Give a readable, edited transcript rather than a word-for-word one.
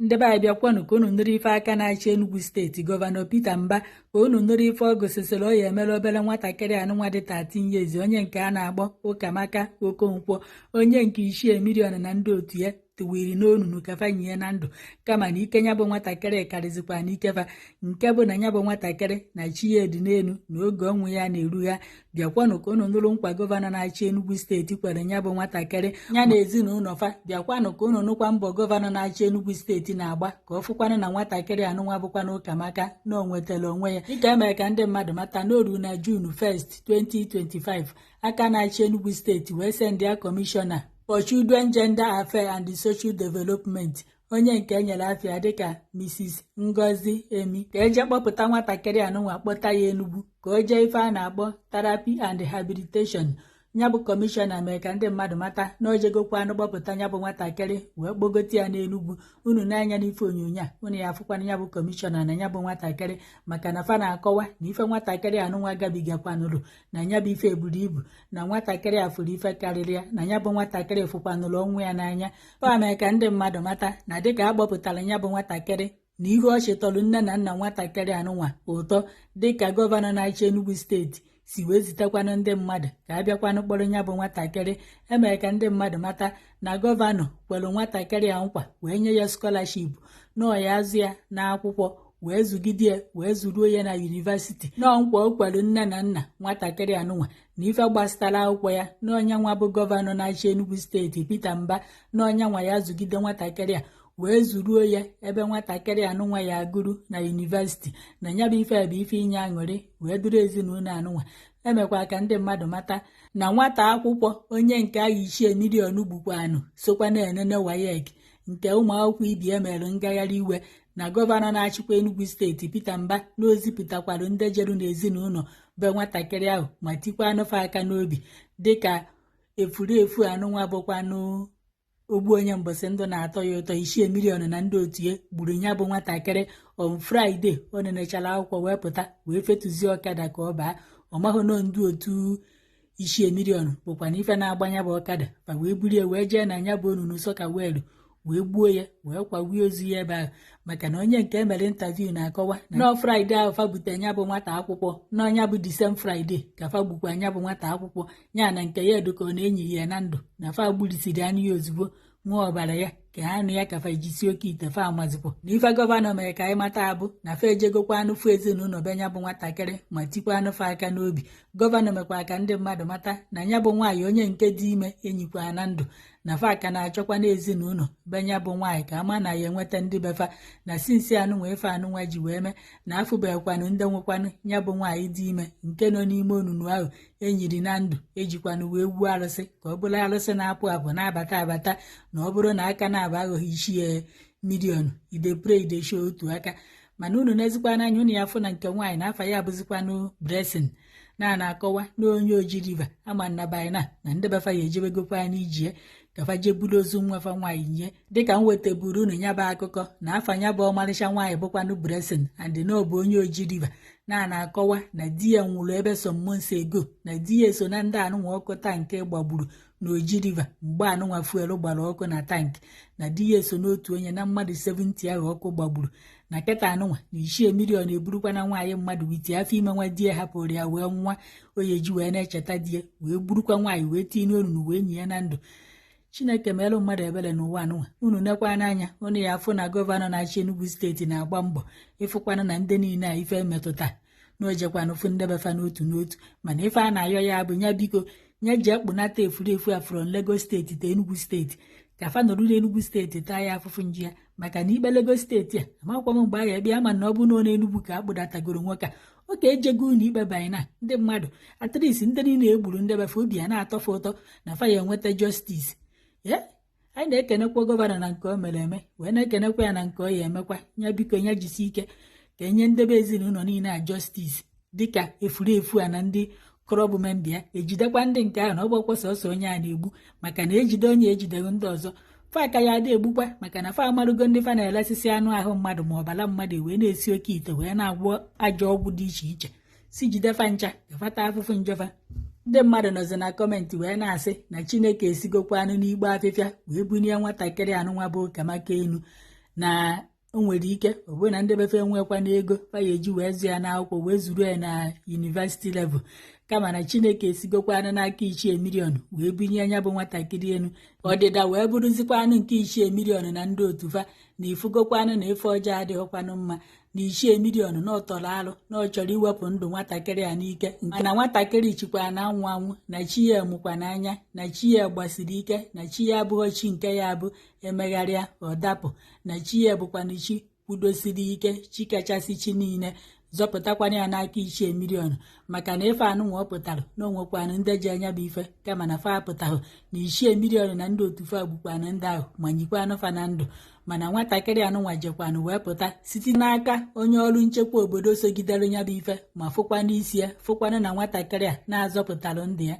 Ndị be anyị, bịakwanụ ka unu nụrụ ife aka na-achị Enugu Steeti, Gọvanọ Peter Mbah, ka unu nụrụ ife ọ gosisịrị ọ ya emere obere nwatakịrị anụnwa dị 13 years, onye nke a na-akpọ Ụkamaka Okonkwo, onye nke Ichie Million na ndị otu ya tụwiri n'onunu ka fa nyie na ndụ, kama na ike ya bụ nwatakịrị karịzikwa n'ikefa, nke bụ na ya bụ nwatakịrị na chi ya dị n'elu na oge ọnwụ ya na-erugha. Bịakwanụ ka unu nụrụ nkwa gọvanọ na-achị Enugu Steeti kwere ya bụ nwatakịrị ya na ezinụlọ fa. Bịakwanụ ka unu nụkwa mbọ gọvanọ na-achị Enugu Steeti na-agba ka ọ fụkwanụ na nwatakịrị anụnwa bụkwanụ Ụkamaka na o nwetara onwe ya. Dịka emere ka ndị mmadụ mata n'oru na June 1st 2025, aka na-achị Enugu Steeti wee send ya Commissioner for Children, Gender Affairs and Social Development, onye nke enyere afịa dịka Mrs. Ngozi Emi, ka eje kpọpụta nwatakịrị anụnwa, kpọta ya Enugu ka o jee ife a na-akpọ therapy and rehabilitation. Ya bụ kọmishọna mee ka ndị mmadụ mata na o jegokwanụ kpọpụta ya bụ nwatakịrị wee kpọgote ya n'Enugwu. Unu n'anya n'ife onyonyo a, unu ya afụkwana ya bụ kọmishọna na ya bụ nwatakịrị, maka na fa na-akọwa na ife nwatakịrị anụnwa gabigakwanụrụ na ya bụ ife eburu ibu, na nwatakịrị a fụrụ ife karịrị ya, na ya bụ nwatakịrị fụkwanụrụ ọnwụ ya n'anya. Fa mee ka ndị mmadụ mata na dịka a kpọpụtara ya bụ nwatakịrị, na ihu ọchị tọrọ nne na nna nwatakịrị anụnwa ụtọ, dịka gọvanọ na-achị Enugu Steeti si wee zitekwanụ ndị mmadụ ka a bịakwanụ kpọrọ ya bụ nwatakịrị. Emere ka ndị mmadụ mata na gọvanọ kwere nwatakịrị a nkwa wee nye ya scholarship, nọọ ya azụ ya n'akwụkwọ, wee zụgide ya wee zụruo ya na yunivasiti. Nọọ nkwa o kwere nne na nna nwatakịrị anụnwa na ife gbasara akwụkwọ ya, na onye nwa bụ gọvanọ na-achị Enugu Steeti, Peter Mbah, na onye nwa ya zụgide nwatakịrị a wee zuruo ya ebe nwatakịrị anụnwa ya agụrụ na yunivasiti, na ya bụ ife bụ ife inye aṅụrị wee duru ezinụlọ anụnwa. Emekwa ka ndị mmadụ mata na nwata akwụkwọ onye nke agha Ichie Million gbukwanụ sokwa na-enene WAEC nke ụmụ akwụkwọ ibi emerụ ngagharị iwe, na gọvanọ na-achịkwa Enugu Steeti, Peter Mbah, na ozipụtakwara ndị jeru n'ezinụlọ be nwatakịrị ahụ ma tikwa anụfe aka n'obi, dịka efurefu anụnwa bụkwanụ ogbu onye mbọsị ndụ na-atọ ya ụtọ, Ichie Million na ndị otu ya gburu ya bụ nwatakịrị on Friday. Ọ nenechara akwụkwọ wee pụta wee fetuzie ọkada ka ọ baa, ọ mahụ na ndị otu Ichie Million bụkwa na ife na-agba ya bụ ọkada fa wee burie wee jee na ya bụ onunu soakaway wee gbuo ya wee kwawie ozu ya ebe ahụ, maka na onye nke emere interview na-akọwa na nọọ Friday ahụ fa bute ya bụ nwata akwụkwọ, n'ọnya bụ the same Friday ka fa gbukwa ya bụ nwata akwụkwọ ya, na nke ya eduka ọ na-enyi ya na ndụ, na fa gburisiri anụ ya ozugbo, ṅụọ ọbara ya ka anụ ya ka fa jisi oke ite. Fa amazikwa na ife gọvanọ mere ka anyị mata abụ na fa ejegokwa anụ fụ ezinụlọ be ya bụ nwatakịrị ma tikwa anụ fa aka n'obi. Gọvanọ mekwa ka ndị mmadụ mata na ya bụ nwaanyị onye nke dị ime enyikwa na ndụ, na fa ka na-achọkwa n'ezinụlọ be ya bụ nwaanyị ka ama na ya enweta ndị befa, na since anụnwa ife anụnwa ji wee mee na afụbeghịkwanụ ndị nwekwanụ ya bụ nwaanyị dị ime nke nọ n'ime onunu ahụ enyiri na ndụ, ejikwanụ wee gbuo arụsị ka ọ bụrụ arụsị na-apụ apụ na-abata abata, na ọ bụrụ na aka na-aba aghọghị Ichie Million ide pray ide show otu aka. Mana unu n'ezikwa n'anya, unu ya fụ na nke nwaanyị na afa ya abụzikwanụ Blessing, na na-akọwa na onye Oji River ama nna baina na ndị befa ya ejebegokwa n'ijie ka fa jee buru ozu nwa fa nwaanyị nye. Dịka m wetaburu unu ya bụ akụkọ na afa ya bụ ọmarịcha nwaanyị bụkwanụ Blessing and na ọ bụ onye Oji River, na na-akọwa na di ya nwụrụ ebe some months ago, na di ya eso na ndị anụnwa ọkụ tank gbagburu na Oji River mgbe anụnwa fuel gbara ọkụ na tank, na di ya eso n'otu onye na mmadụ 70 ahụ ọkụ gbagburu, na kịta anụnwa na Ichie Million eburukwa na nwaanyị mmadụ witi afọ ime nwa di ya hapụrụ ya wee nwa onye ji wee na-echeta di ya, wee burukwa nwaanyị wee tinye n'onunu wee nye ya na ndụ. Chineke meelụ mmadụ ebere n'ụwa anụnwa. Unu nekwa n'anya, unu ya afụ na gọvanọ na-achị Enugu Steeti na-agba mbọ ịfụkwanụ na ndị niile a ife metụta na ojekwanụ fụ ndebefa n'otu n'otu. Mana ife a na-ayọ ya bụ nya biko nye jee kpụnata efurefu a from Lagos Steeti to Enugu Steeti, ka fa nọrọ n'Enugu Steeti taa ya afụfụ nji ya, maka na ikpe Lagos Steeti a amakwa m mgbe a ga-ekpe ama na ọ bụ na n'Enugu ka a kpụdatagoro nwoke a oke ejego unu ikpe banye na ndị mmadụ, at least ndị niile egburu ndị befe obi ya na-atọfe ụtọ na fa ya enweta justice. Ye anyị na-ekenekwa gọvanọ na nke o mere eme, wee na-ekenekwa ya na nke ọ ya emekwa. Ya biko ya jisi ike ka enye ndebe ezinụlọ niile a justice, dịka efurefu a na ndị club member ya, ejidekwa ndị nke ahụ na ọ gbakwa sọsọ onye a na-egbu, maka na ejide onye ejideghị ndị ọzọ fa aka ya ada egbukwa, maka na fa amarugo ndị fa na-elesisi anụ ahụ mmadụ ma ọbara mmadụ wee na-esi oke ite wee na-agwọ ajọ ọgwụ dị iche iche, si jide fa ncha ka fata afụfụ njọfa. Ndị mmadụ nọzi na comment wee na-asị na Chineke esigokwa anụ n'igbe afịfịa wee bunie nwatakịrị anụnwa bụ Ụkamaka enu. Na o nwere ike ọ bụrụ na ndị befe enwekwana ego fa ya eji wee zụ ya n'akwụkwọ wee zuru ya na university level, kama na Chineke esigokwanụ n'aka Ichie Million wee bunye anya bụ nwatakịrị elu. Ọdịda wee bụrụzikwanụ nke Ichie Million na ndị otu fa, na ifugokwanụ na ife ọjọọ adịghịkwanụ mma, na Ichie Million na ọtọrọ alụ na ọ chọrọ iwepụ ndụ nwatakịrị a n'ike. Mana nwatakịrị chikwa na anwụ anwụ, na chi ya mụkwa n'anya, na chi ya gbasiri ike, na chi ya abụghị chi nke ya abụ emegharịa ọ dapụ, na chi ya bụkwanụ chi kwudosiri ike, chi kachasị chi niile, zọpụtakwana ya n'aka Ichie Million. Maka na ife anụnwa ọ pụtara na onwekwanụ ndị ji anya bụ ife, kama na fa apụtahụ, na Ichie Million na ndị otu fa gbukwanụ ndị ahụ ma nyikwanụ fa na ndụ. Mana nwatakịrị anụnwa jekwanụ wee pụta site n'aka onye ọrụ nchekwa obodo sogidere ya bụ ife, ma fụkwanụ isi ya, fụkwanụ na nwatakịrị a na-azọpụtalụ ndụ ya.